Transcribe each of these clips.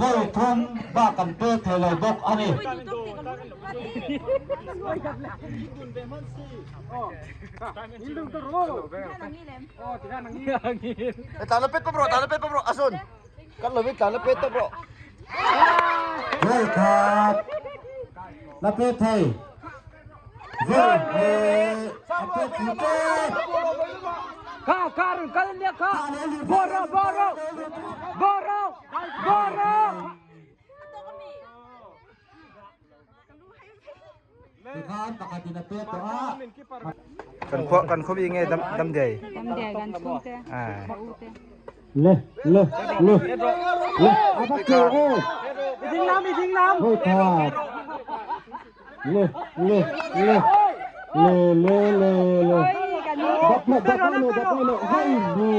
Vawi thum bak kan pek thei lo bawk a ni. Vawi khat la pek thei. Vawi hnih a pek thei te. Tikhan pakhat in a pek tawh a. Kan khua kan khuabi nge dam dam dei. Dam dei kan chhung te. Ah. U te. Le le le le a va ke e. Ding lam ding lam. Hoi khat. Le le le le le le le. Dap le dap le dap le hoi ni.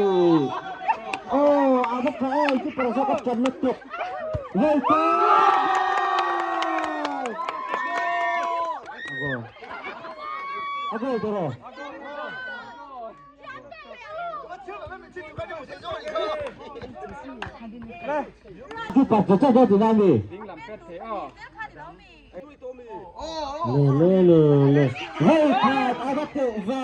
Oh, a va ka e chu para sa ka chan na tuk. Hoi khat. Ago. Ago toro. Chu pa cha cha do na mi. Le le le le. Hoi khat a va teh ve.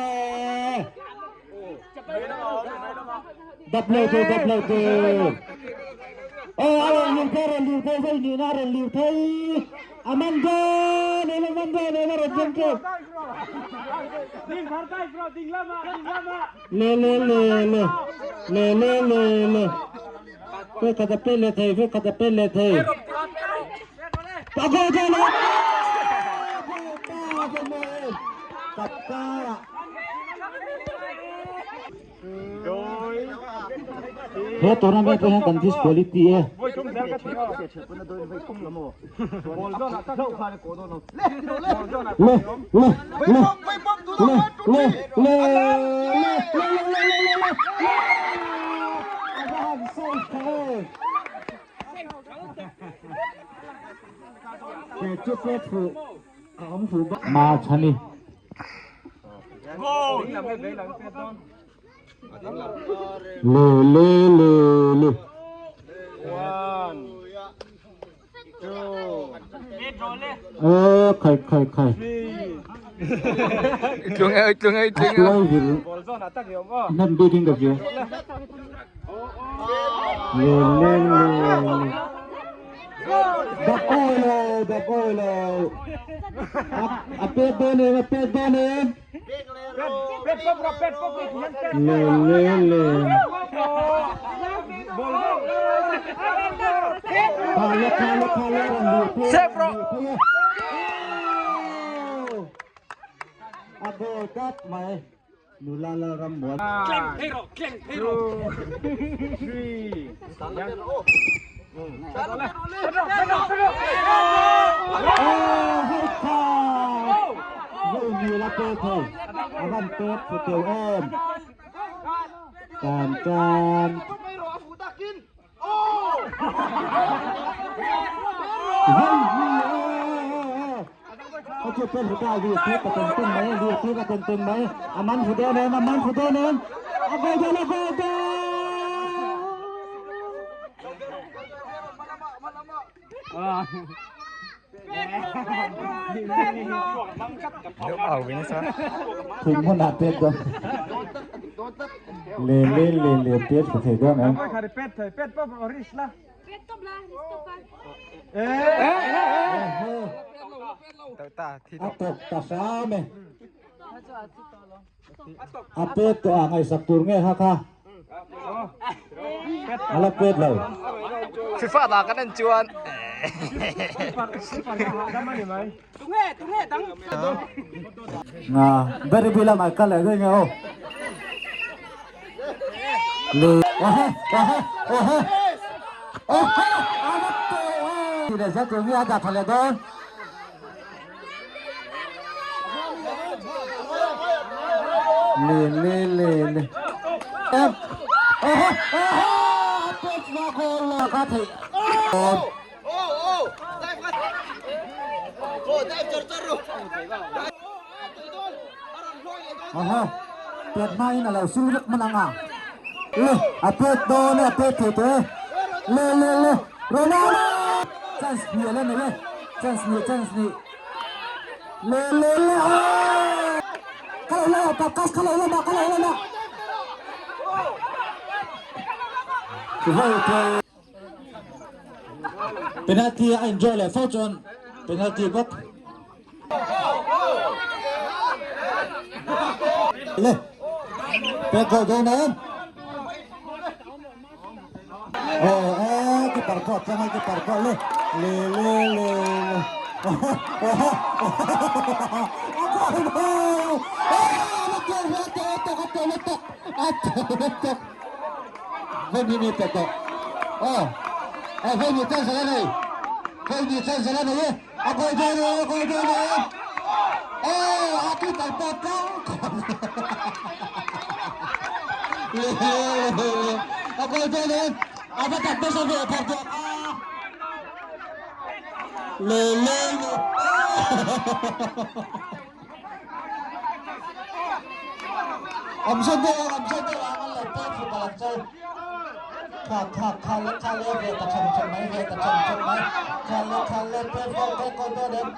Dap lo te dap lo te. Oh, a rawn lir thei rawn lir thei vei nihna a rawn lir thei. A man dawn em a man dawn em a rawn ding tep. Le le le le le le le le. Vei khat a pet leh thei vei khat a pet leh thei. A goal dawn a. He tournament ah hian kan disquality e. Le le le le le le le le le le le le A va han sawi tha e. He chu pet fuh a awm fuh bawk. Ma chhani. Le le le le. Ê khai khai khai. Tlung e tlung e tlung e. Tuai vil. Nam bi ding ka view. Le le le le. Dak oi lo dak oi lo. A pet dawn em a pet dawn em. Le le le. Khale khale khale rawn luh phei Save rawh. luh phei e. A goal tlat mai. Nula Lalrammuan. Aw hei kha hei nula pek thei a van pek fu teu em tan tan hei hi e a chu pen hu ta vi phe ka tum tum mai vi phe ka tum tum mai a man fu dawn em a man fu dawn em a go dawn a go dawn Thing hmunah pet dawn. Le le le le pet fu thei dawn em. A tawk ta hram e. A pet tawh ah ngaihsak tur nge ha kha. A la pet lo. FIFA dah kan en chuan. Nga very bila mai kal leh daih nge aw. Le ohe ohe ohe ohe a va tawh e. Ti leh zel tur nge a dah tha leh dawn. Le le le le. Em. Oho oho a pet va goal la ka theih. Oho pet hmain a lo sil vek hman ang a. Le a pet dawn e a pet thei tawh e. Le le le. Ronaldo chance hnih ala nei e chance hnih chance hnih le le le aw ka lo la Pakas ka lo la mah ka lo la mah Penalty a enjoy leh fo chuan penalty bawk le pek goal dawn em oh eh ke parko tlang ke parko le le le le le A goal dawn e, a goal dawn e. Oh, a keeper pawh tlang khawp. Le le le le. A goal dawn e. A va tak nasa ve phar duak a. Le le le. Awmzawn deuh ang, awmzawn deuh ang, an lo pek fu palh ang che. Kha kha kha le kha le ve ta chhem chhem mai ve ta chhem chhem mai kha le kha le pe fo pe ko dawn em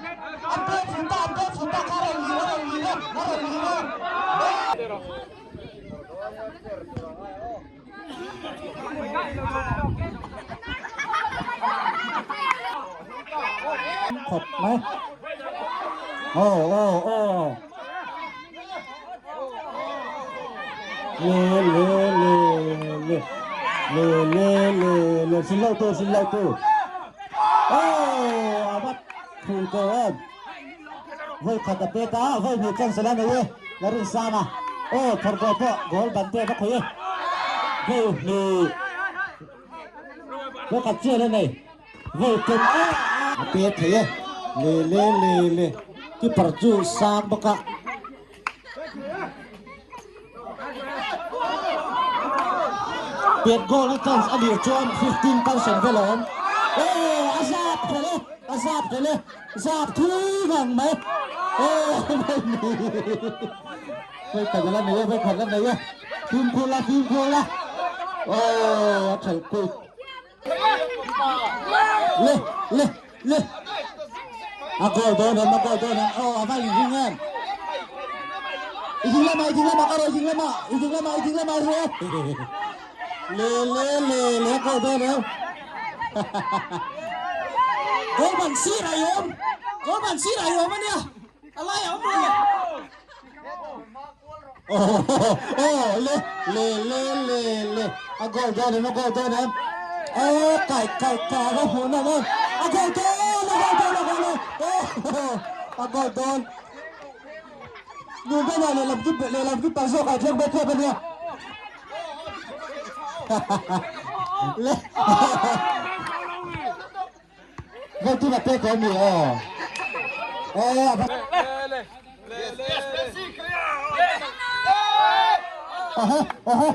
an pe fu ta an pe fu ta kha rawn lir a rawn lir a a rawn lir a. Khawp mai aw aw aw Le le le le le le le le xin lỗi tôi xin lỗi tôi oh a bắt thu ko em voi khat a pek a voi hnih chance la nei e la rin san a aw thawr goal pawh goal ban te va khawi e voi hnih voi khat chiah la nei voi tum a a pe thei e le le le le keeper chu sang bawk a. Pet goal a chance a nih chuan 15% vel a awm. Aw a zap tel e, a zap tel e, zap thui ngang mai. Aw mai ni. Vai khat la nei e, vai khat la nei e. Fimkhur la, fimkhur la. Aw a thelh kuit. Le le le. A goal dawn em, a goal dawn em. Aw a va inring em. I ding lamah, i ding lamah ka rawh, i ding lamah, i ding lamah, i ding lamah rawh. Le le le le goal dawn em. Goal ban sir a i awm. Goal ban sir a i awm ania. A lai a awm lo. Oh le le le le le a goal dawn em a goal dawn em oh kai kai kai a va hmuh nawm em a goal dawn a goal dawn a goal oh a goal dawn nun deuh ah lehlam ki lehlam ki par zawk ah thleng bawk thlep ania le Voitin a pek awm ni aw. Aw a va. Oho oho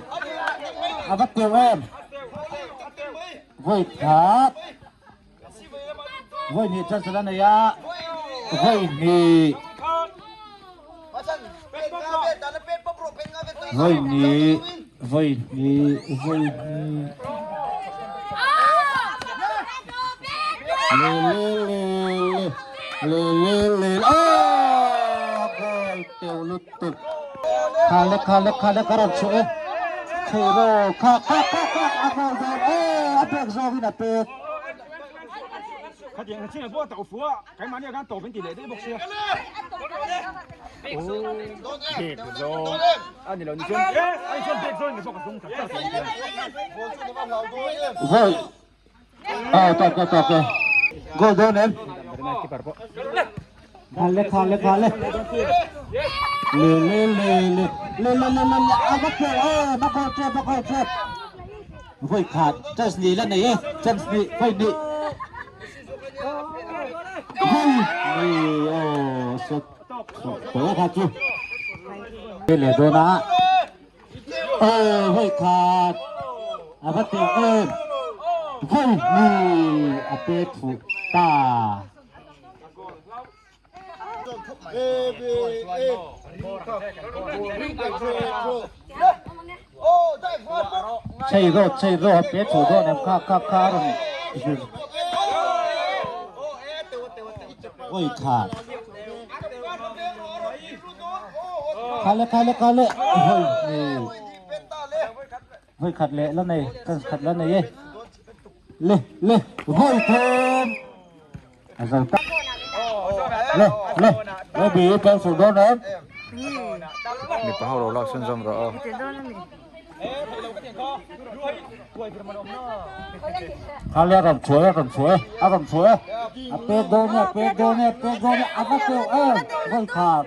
a va teuh em. Voi khat. Voi hnih chance la nei a. Voi hnih. Voi hnih voi hnih voi hnih. Le le le le le le le aw goal teuh lutuk kha le kha le kha le ka rawn chhuah e chhe ro kha kha kha kha a goal dawn e a pek zawkin a pek. Vawi ah tawk e tawk e goal dawn em khale khale khale le le le le le le le le le a va khel e a goal trap a goal trap vawi khat chance ni la nei e chance ni vawi ni Vawi ni aw sawt tawh kha chu leh dawn a aw vawi khat a va tih em vawi ni a pe fuh ta. Chei rawh chei rawh a pe fuh dawn em kha kha kha a rawn. Oi kha. Khale khale khale. Hoi ni. Hoi khat le la nei, kan khat la nei e. Le le hoi thom. Azal ta. Le le le bi pen su don em. Mipa ho lo lak chhunzawm rawh aw. Khale a rawn chhuah e, a rawn chhuah e, a rawn chhuah e. A pek dawn e, a pek dawn e, a pek dawn e, a va teuh em, vawi khat.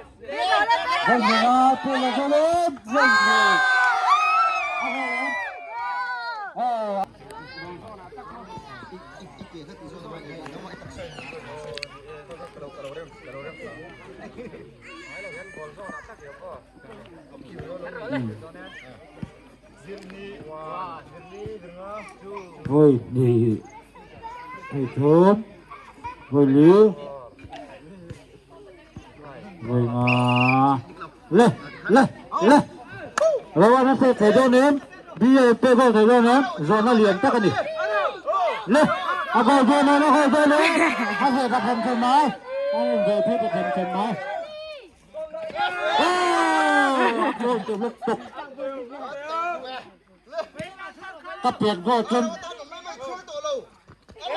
Vawi hnih a, pek leh dawn e, vawi hnih. A va em. Aw. Vawi hnih, vawi thum, vawi li, vawi nga, le le le lo an pek thei dawn em BA pek goal thei dawn em zawhna lian tak a ni le a goal dawn em a goal dawn em a ve ka them them mai a in ve phei ka them them mai. Ka pet goal chuan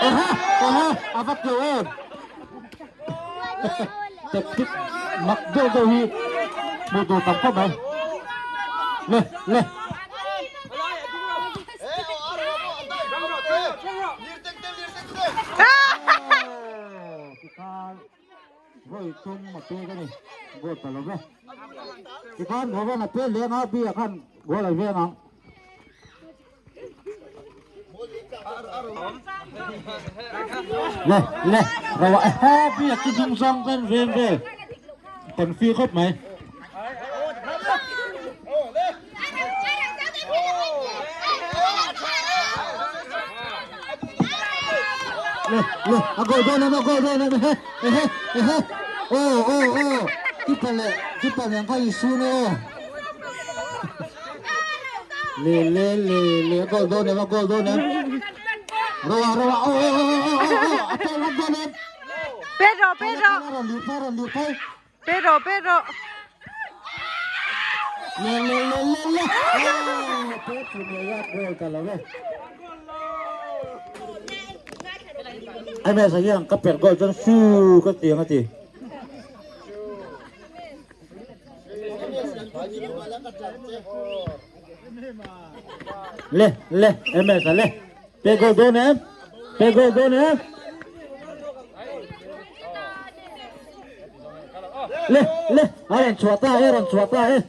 Oho oho a va teuh em Tactic mak deuh deuh hi hmuh tur tam khawp mai Le le Vawi tum a pek a ni, goal ta lo ve. Tikhan Rowan a pek leh anga Bia khan goal a veng ang. Le le Rowa ehe Bia chu hnung zawng kan veng vel. Kan fi khawp mai. Le le a goal dawn em a goal dawn em ehe ehe ehe aw aw aw keeper leh keeper nen kha insun e aw le le le le a goal dawn em a goal dawn em roa roa aw aw aw aw aw aw a pek vat dawn em Pedro Pedro a rawn luh phei a rawn luh phei Pedro Pedro Le le le le le aw Pedro ngei a goal ta lo e. MS hian ka pet goal chuan su ka ti ang a ti. Le le MS le pe goal dawn em pe goal dawn em Le le a rawn chhuah ta e a rawn chhuah ta e.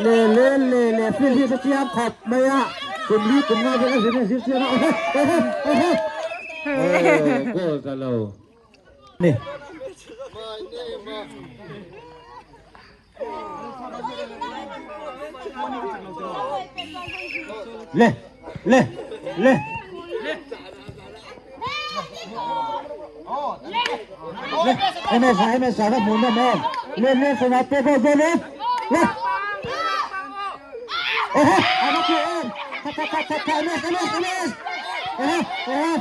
Le le le le field hi a chiang khawp mai a kum li kum nga vel a zir a zir chiang a ohe ohe ohe oh goal ta lo ni. Le le le Le MS MS va hmuh nawm em le le sana pe goal dawn em le Oho a va tih em kha kha kha kha kha MS MS MS Oho oho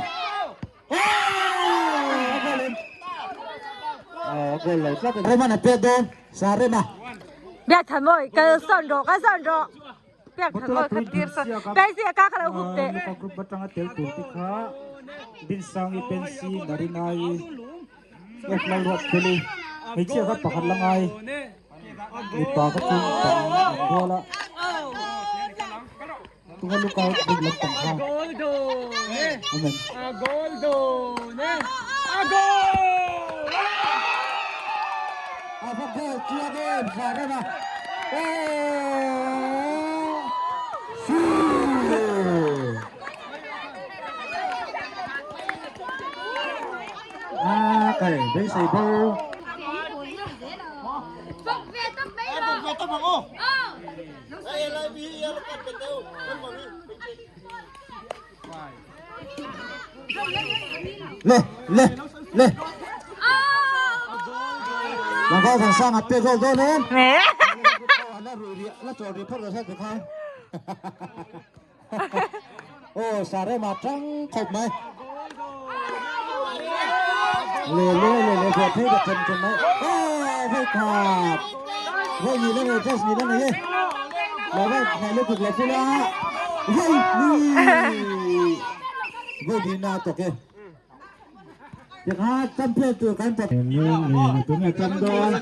Oh a goal em Oh a goal lo tlat Roman a pek dawn sa rema Biak than mawi kal sawn rawh kal sawn rawh Biak than mawi khat tir sawn Daisy a ka ka lo hup teh. Luka group atanga tel tur te kha Dinsangi Pensi Narinai F Lalruatfeli hmeichhia kha pakhat la ngai mipa kha chu tam an rual a tunga luka group lampang kha amen. A va goal chiang em Zaren a aww Shoo A kai beisei bo. Le le le Langkau thang sang a pe goal dawn em la rui la chawl ri phawt rawh se tikhan. Aw Sarema tang khawp mai. Le le le le ve phei ta chem chem mai. Aw vai khat. Vai ni la nei just ni la nei e. La vai nai le tuk la pula. Vai ni. Vai ni na to ke. Tikha champion tur kan pa. Le le tu nge cham don.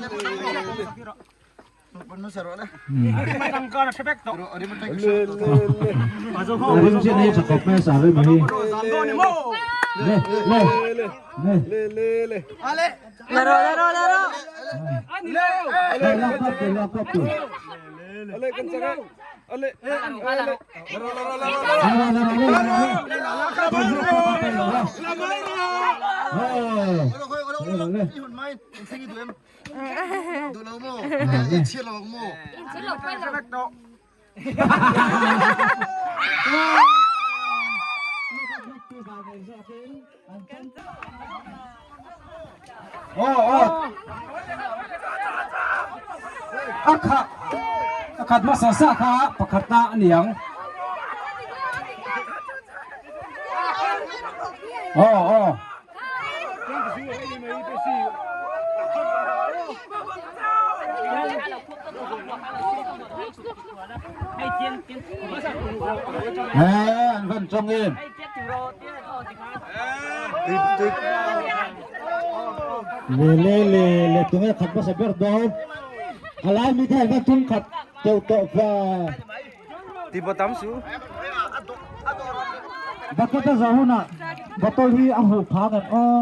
La rawh la rawh la rawh. A khat hmasa sa kha pakhatna a ni ang. Aw aw. An van chong em. Le le le le tunge khat hmasa ber dawn. A lai mi te an van tum khat teuh tawh va. Ti bo tam su. Bucket a zawh hunah bottle hi a huh phang em aw.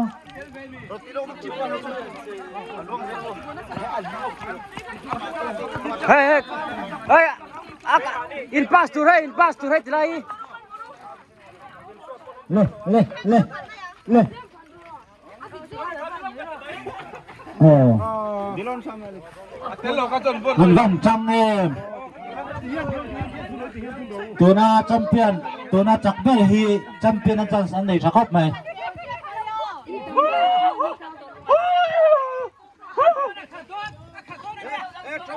Hey hey hey in pass tur hei in pass tur hei tilai hi. Le le le le. Aw. An van chang em. Tuna champion tuna chak ber hi champion an chance an nei tha khawp mai.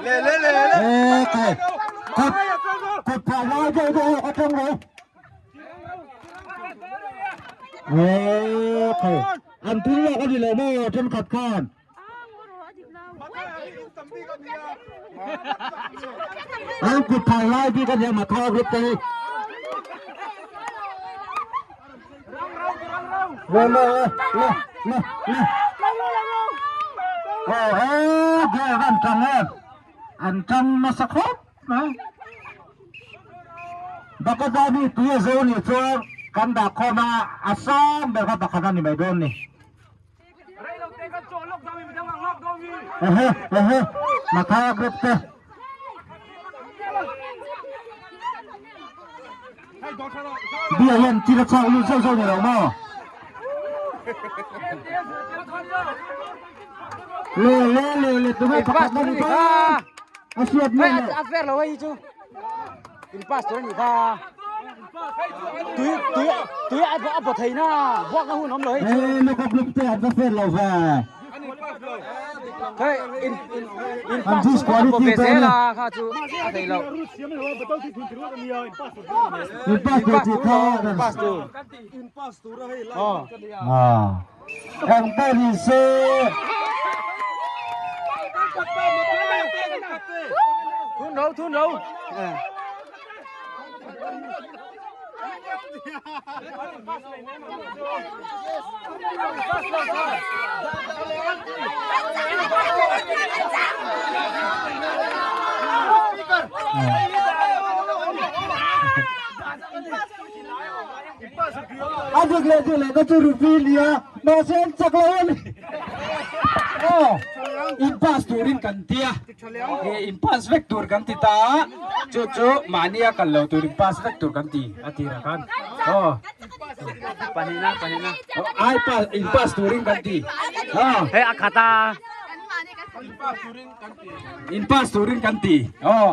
Ê, kut kut phah lai deuh deuh ho ka tawng lo. Okay. An tum lawk a ni lo maw thenkhat khan. An kut phah lai bik a nia Mathai group te hi. Le le le le le. Oh, oh, ge an tang em. An tang nasa khawp mai. Bakata mi tui a zo nih chuan kan dah khawm a, a sang ber kha pakhat a ni mai dawn ni. Ehe, ehe, Mathai group te. Bia hian thil a chhuak lut zauh zauh ni lo maw? Le le le le tunge pakhat na ni ta. A hriat mi le. A fair lo hei chu. In pass tur ani kha. Tui tui tui a a bo thei na. Buak na hun awm lo hei chu. Eh, local group te an va fair lo ve. Hei in in in An pass tur a bo disquality ve dawn zel e. a kha chu a thei lo. In pass tur tih kha. In pass tur. Aw. Ah. Eng pawh ni se. Thun ro thun ro. A dik leh dik leh ka chu referee nia mahse an chak lo a ni. Aw in pass turin kan tia in pass vek tur kan ti ta a chu chu mahnia kal lo tur in pass vek tur kan ti a tirah khan aw Pahnihna pahnihna. Ai pass in pass turin kan ti aw Hei a khat a. In pass turin kan ti aw.